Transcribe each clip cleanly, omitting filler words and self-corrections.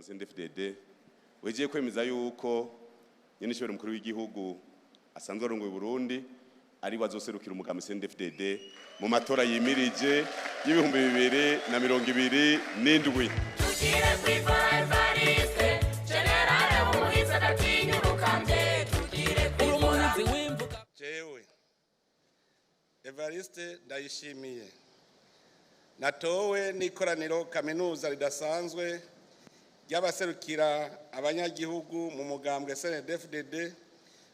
CNDD-FDD wegiye kwemeza yuko nyenicubahiro mukuru w'igihugu asanzwe arongoye Burundi ari wazoserukira umugambi CNDD-FDD mu matora yimirije y'2027. Tugire kwivura Evariste, Generale w'umuhizi adatinya urukambye, tugire kwivura. Jewe Evariste Ndayishimiye natowe n'ikoraniro kaminuza ridasanzwe ry'abaserukira abanyagihugu mu mugambwe CNDD-FDD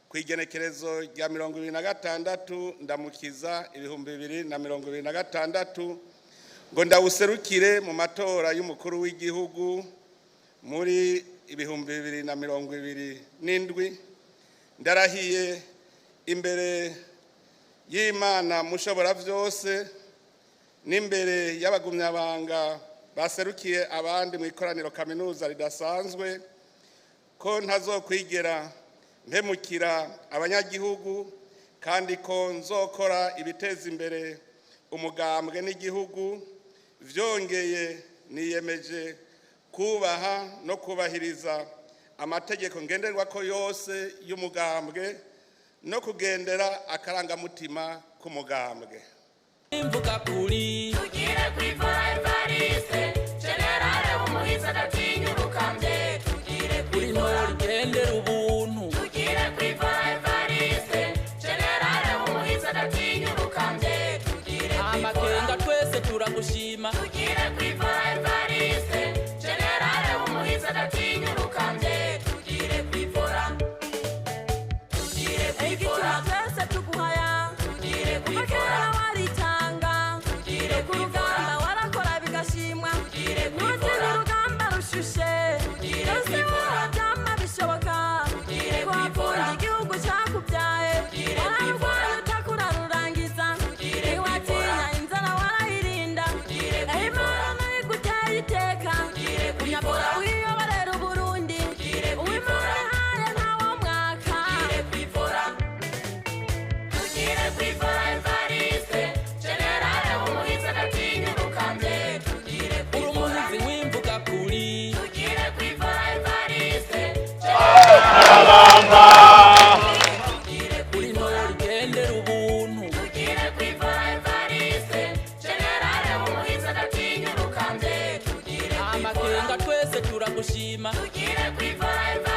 ku igenekerezo rya 26 ndamukiza 2026 ngo ndawuserukire mu matora y'umukuru w'igihugu muri 2027. Ndarahiye imbere y'Imana mushobora vyose n'imbere y'abagumyabanga baserukiye abandi mu ikoraniro kaminuza ridasanzwe ko ntazokwigera mpemukira abanyagihugu kandi ko nzokora ibiteza imbere umugambwe n'igihugu. Vyongeye niyemeje kubaha no kubahiriza amategeko ngenderwako yose y'umugambwe no kugendera akarangamutima k'umugambwe. Imvuga kuri Tugire kwivura Evariste, Generale w'umuhizi adatinya urukambye, tugire uri kwivura. ntore igendera ubuntu. Tugire kwivura Evariste, Generale w'umuhizi adatinya urukambye, tugire kwivura. Amakenga twese turagushima. Tugire kwivura Evariste, Generale w'umuhizi adatinya urukambye, tugire kwivura. Tugire kwivura. Igituma twese tuguhaya. Tugire Kuva kwivura. kera waritanga. Tugire Ku kwivura. rugamba warakora bigashimwa. Tugire kwivura. Ntutinya urugamba rushushe. Tugire Ese kwivura. wowe byama bishoboka. Tugire Twakunda kwivura. igihugu cakubyaye. Tugire kwivura. Wararwanya utakurarurangiza. Tugire Ntiwatinya kwivura. inzara warayirinda. Tugire Ehe kwivura. Imana nayo iguteye iteka. Tugire kwivura. Unyabura wiyoborera Uburundi. Tugire Uwimana kwivura. ihaye ntawomwaka. Tugire kwivura. Tugire kwivura Evariste, Generale w'umuhizi adatinya urukambye, tugire Uri kwivura. umuhizi w'imvuga kuri. Tugire kwivura Evariste, tugire Uri kwivura. ntore igendera ubuntu. Tugire kwivura Evariste, Generale w'umuhizi adatinya urukambye, tugire kwivura. Amakenga twese turagushima. Tugire kwivura Evariste.